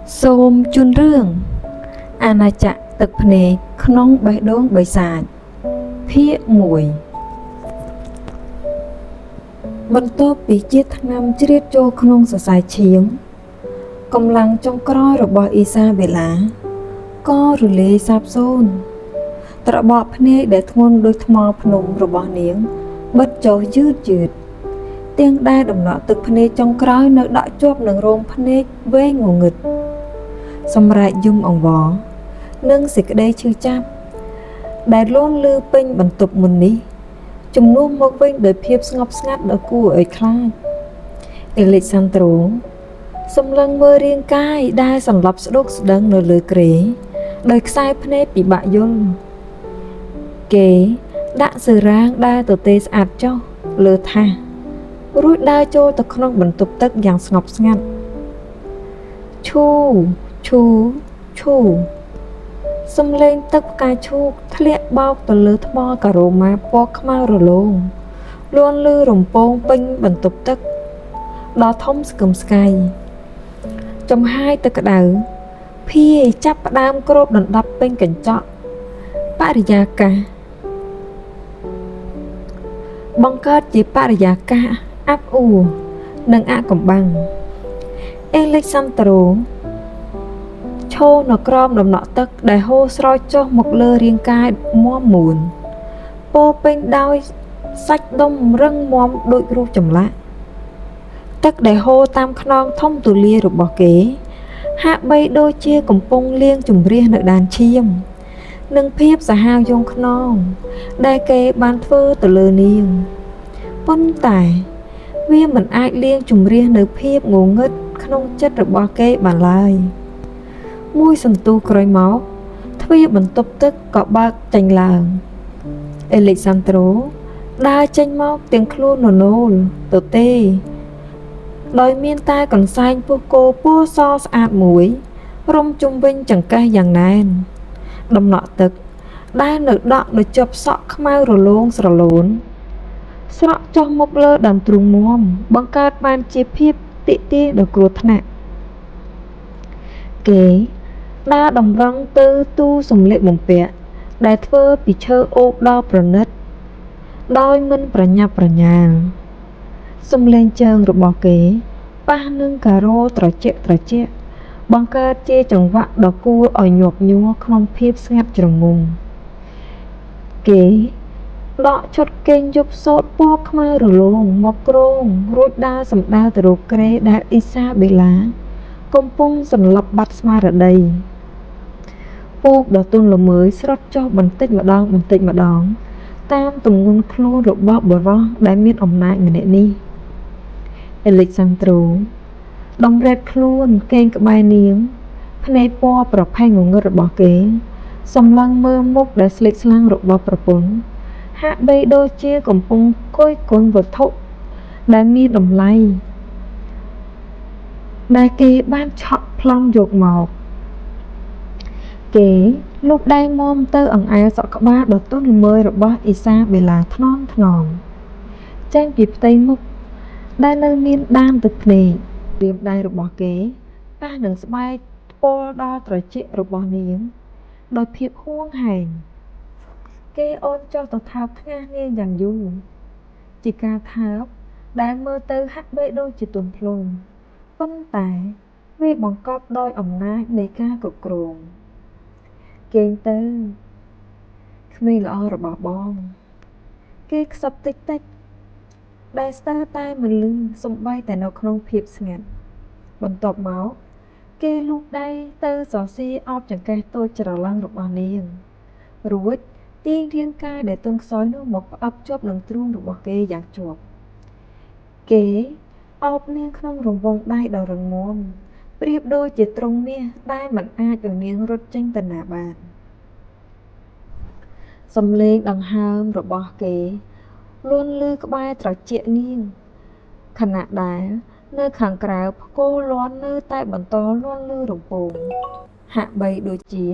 សូមជូនរឿងអាណាចក្រទឹកភ្នែកក្នុងបេះដូងបិសាចភាគ1បន្ទាប់ពីជាតិថ្នាំជ្រៀតចូលក្នុងសរសៃឈាមកម្លាំងចុងក្រោយរបស់អ៊ីសាបេឡាក៏រលាយសាបសូន្យត្របកភ្នែកដែលធ្ងន់ដូចថ្មភ្នំរបស់នាងបិទចុះយឺតយឺតទាំងដែលដំណក់ទឹកភ្នែកចុងក្រោយនៅដក់ជាប់នឹងរោមភ្នែកវែងងងឹតសម្រែកយំអង្វរនិងសេចក្តីឈឺចាប់ដែលលន់លឺពេញបន្ទប់មុននេះជំនួសមកវិញដោយភាពស្ងប់ស្ងាត់ដ៏គួរឲ្យខ្លាចអេលិចសាន់ដ្រូសម្លឹងមើលរាងកាយដែលសន្លប់ស្ដុកស្ដឹងនៅលើគ្រែដោយខ្សែភ្នែកពិបាកយល់គេដាក់សឺរ៉ាងដែលទទេស្អាតចុះលើថាសរួចដើរចូលទៅក្នុងបន្ទប់ទឹកយ៉ាងស្ងប់ស្ងាត់ឈូឈូឈូសំឡេងទឹកផ្កាឈូកធ្លាក់បោកទៅលើថ្មការ៉ូម៉ាពណ៌ខ្មៅរលោងលន់លឺរំពងពេញបន្ទប់ទឹកដ៏ធំស្កឹមស្កៃចំហាយទឹកក្តៅភាយចាប់ផ្ដើមគ្របដណ្ដប់ពេញកញ្ចក់បរិយាកាសបង្កើតជាបរិយាកាសអាប់អួរនិងអាកំបាំងអេលិចសាន់ដ្រូឈរនៅក្រោមដំណក់ទឹកដែលហូរស្រោចចុះមកលើរាងកាយមាំមួនពោពេញដោយសាច់ដុំរឹងមាំដូចរូបចម្លាក់ទឹកដែលហូរតាមខ្នងធំទូលាយរបស់គេហាក់បីដូចជាកំពុងលាងជម្រះនៅដានឈាមនិងភាពសាហាវយង់ខ្នងដែលគេបានធ្វើទៅលើនាងប៉ុន្តែវាមិនអាចលាងជម្រះនៅភាពងងឹតក្នុងចិត្តរបស់គេបានឡើយមួយសន្ទុះក្រោយមកទ្វារបន្ទប់ទឹកក៏បើកចេញឡើងអេលិចសាន់ដ្រូដើរចេញមកទាំងខ្លួនននោលទទេដោយមានតែកន្សែងពោះគោពណ៌សស្អាតមួយរុំជុំវិញចង្កេះយ៉ាងណែនដំណក់ទឹកដែលនៅដក់នៅជាប់សក់ខ្មៅរលោងស្រឡូនស្រក់ចុះមកលើដើមទ្រូងមាំបង្កើតបានជាភាពទាក់ទាញដ៏គ្រោះថ្នាក់គេដើរតម្រង់ទៅទូសម្លៀកបំពាក់ដែលធ្វើពីឈើអូបដ៏ប្រណិតដោយមិនប្រញាប់ប្រញាល់សំឡេងជើងរបស់គេប៉ះនឹងការ៉ូត្រជាក់ត្រជាក់បង្កើតជាចង្វាក់ដ៏គួរឲ្យញាប់ញ័រក្នុងភាពស្ងាត់ជ្រងំគេដកឈុតគេងយប់សូត្រពណ៌ខ្មៅរលោងមកគ្រងរួចដើរសម្ដៅទៅរកគ្រែដែលអ៊ីសាបេឡាកំពុងសន្លប់បាត់ស្មារតីពូកដ៏ទន់ល្មើយស្រុតចុះបន្តិចម្ដងបន្តិចម្ដងតាមទម្ងន់ខ្លួនរបស់បុរសដែលមានអំណាចម្នាក់នេះអេលិចសាន់ដ្រូតម្រេតខ្លួនគេងក្បែរនាងភ្នែកពណ៌ប្រផេះងងឹតរបស់គេសម្លឹងមើលមុខដែលស្លេកស្លាំងរបស់ប្រពន្ធហាក់បីដូចជាកំពុងគយគន់វត្ថុដែលមានតម្លៃដែលគេបានឆក់ប្លន់យកមកគេលូកដៃមុំទៅអង្អែលសក់ក្បាលដ៏ទន់ល្មើយរបស់អ៊ីសាបេឡាថ្នមថ្នមចេញពីផ្ទៃមុខដែលនៅមានដានទឹកភ្នែករៀមដៃរបស់គេប៉ះនឹងស្បែកថ្ពាល់ដល់ត្រចៀករបស់នាងដោយភាពហួងហែងគេអូនចុះទៅថើបថ្ងាសនាងយ៉ាងយូរជាការថើបដែលមើលទៅហាក់បីដូចជាទន់ភ្លន់ប៉ុន្តែវាបង្កប់ដោយអំណាចនៃការគ្រប់គ្រងគេងទៅក្មេងល្អរបស់បងគេខ្សឹបតិចតិចដែលស្ទើរតែមិនឮសំបីតែនៅក្នុងភាពស្ងាត់បន្ទាប់មកគេលូកដៃទៅសរស៊ីអោបចង្កេះតូចច្រឡឹងរបស់នាងរួចទាញរាងកាយដែលទន់ខ្សោយនោះមកផ្អឹបជាប់នឹងទ្រូងរបស់គេយ៉ាងជាប់គេអោបនាងក្នុងរង្វង់ដៃដ៏រឹងមាំប្រៀបដូចជាទ្រុងមាសដែលមិនអាចឲ្យនាងរត់ចេញទៅណាបានសំឡេងដង្ហើមរបស់គេលន់លឺក្បែរត្រចៀកនាងខណៈដែលនៅខាងក្រៅផ្គរលាន់នៅតែបន្តលន់លឺរំពងហាក់បីដូចជា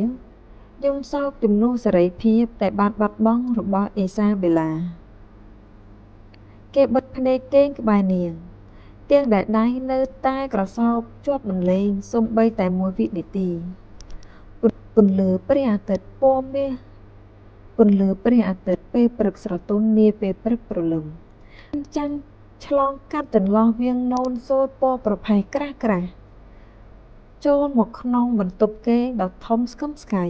យំសោកជំនួសសេរីភាពដែលបានបាត់បង់របស់អេសាបេឡាគេបិទភ្នែកគេងក្បែរនាង ទាំងដែលដៃនៅតែក្រសោបជាប់មិនលែងសូម្បីតែមួយវិនាទីពន្លឺព្រះអាទិត្យពណ៌មាសពន្លឺព្រះអាទិត្យពេលព្រឹកស្រទន់នាពេលព្រឹកព្រលឹមចាំងឆ្លងកាត់ចន្លោះវាងនោនសូត្រពណ៌ប្រផេះក្រាស់ៗចូលមកក្នុងបន្ទប់គេងដ៏ធំស្កឹមស្កៃ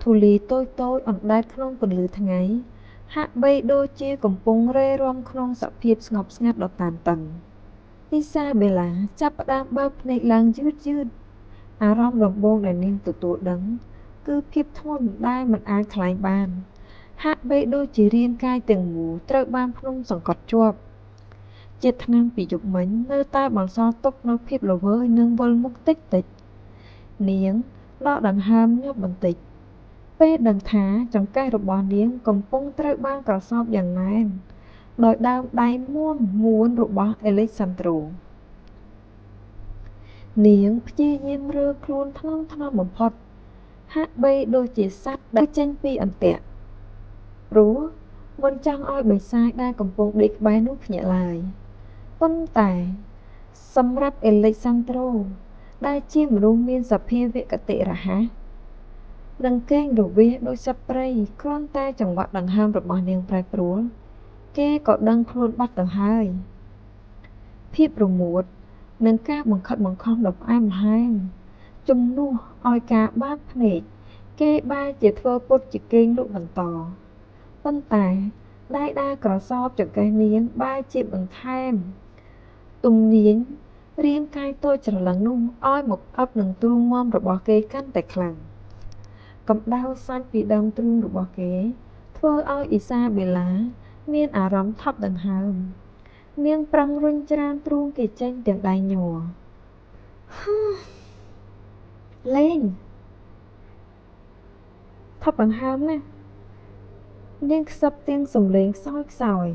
ធូលីតូចៗអណ្ដែតក្នុងពន្លឺថ្ងៃហាក់បីដូចជាកំពុងរេរាំក្នុងសភាពស្ងប់ស្ងាត់ដ៏តានតឹងអ៊ីសាបេឡាចាប់ផ្ដើមបើកភ្នែកឡើងយឺតៗអារម្មណ៍ដំបូងដែលនាងទទួលដឹងគឺភាពធ្ងន់ដែលមិនអាចថ្លែងបានហាក់បីដូចជារាងកាយទាំងមូលត្រូវបានភ្នំសង្កត់ជាប់ជាតិថ្នាំពីយប់មិញនៅតែបន្សល់ទុកនូវភាពល្វើយនិងវិលមុខតិចៗនាងដកដង្ហើមញាប់បន្តិចពេលដឹងថាចង្កេះរបស់នាងកំពុងត្រូវបានក្រសោបយ៉ាងណែនដោយដើមដៃមាំមួនរបស់អេឡិចសាន់ដ្រូនាងព្យាយាមរើខ្លួនថ្នមៗបំផុតហាក់បីដូចជាសត្វដែលចេញពីអន្ទាក់ព្រោះមិនចង់ឲ្យបិសាចដែលកំពុងដេកក្បែរនោះភ្ញាក់ឡើយប៉ុន្តែសម្រាប់អេឡិចសាន់ដ្រូដែលជាមនុស្សមានសភាវគតិរហ័សនិងគេងរវិះដូចសត្វព្រៃគ្រាន់តែចង្វាក់ដង្ហើមរបស់នាងប្រែប្រួលគេក៏ដឹងខ្លួនបាត់ទៅហើយភាពរមួតនិងការបង្ខិតបង្ខំដ៏ផ្អែមល្ហែមជំនួសឲ្យការបើកភ្នែកគេបែរជាធ្វើពុតជាគេងលក់បន្តប៉ុន្តែដៃដែលក្រសោបចង្កេះនាងបែរជាបន្ថែមទំនាញរាងកាយតូចច្រឡឹងនោះឲ្យមកអប់នឹងទ្រូងមាំរបស់គេកាន់តែខ្លាំងកម្ដៅសាច់ពីដើមទ្រូងរបស់គេធ្វើឲ្យអ៊ីសាបេឡាមានអារម្មណ៍ថប់ដង្ហើមនាងប្រឹងរុញច្រានទ្រូងគេចេញទាំងដៃញ័រលែងថប់ដង្ហើមណាស់នាងខ្សឹបទាំងសំឡេងខ្សោយៗ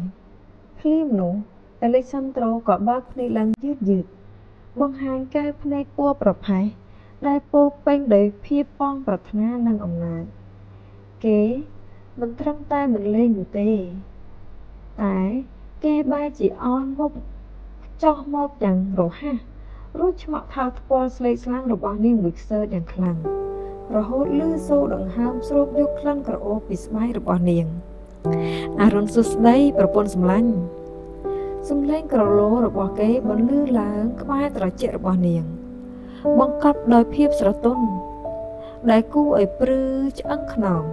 ភ្លាមនោះអេឡិចសាន់ដ្រូក៏បើកភ្នែកឡើងយឺតៗបង្ហាញកែវភ្នែកពណ៌ប្រផេះដែលពោរពេញដោយភាពប៉ងប្រាថ្នានិងអំណាចគេមិនត្រឹមតែមិនលេងនោះទេតែគេបែរជាអោនមុខចុះមកយ៉ាងរហ័សរួចឆ្មក់ថើបថ្ពាល់ស្លេកស្លាំងរបស់នាងមួយខ្សើចយ៉ាងខ្លាំងរហូតឮសូរដង្ហើមស្រូបយកក្លិនក្រអូបពីស្បែករបស់នាងអរុណសួស្តីប្រពន្ធសម្លាញ់សំឡេងក្រឡូរបស់គេបន្លឺឡើងក្បែរត្រចៀករបស់នាងបង្កប់ដោយភាពស្រទន់ដែលគួរឲ្យព្រឺឆ្អឹងខ្នង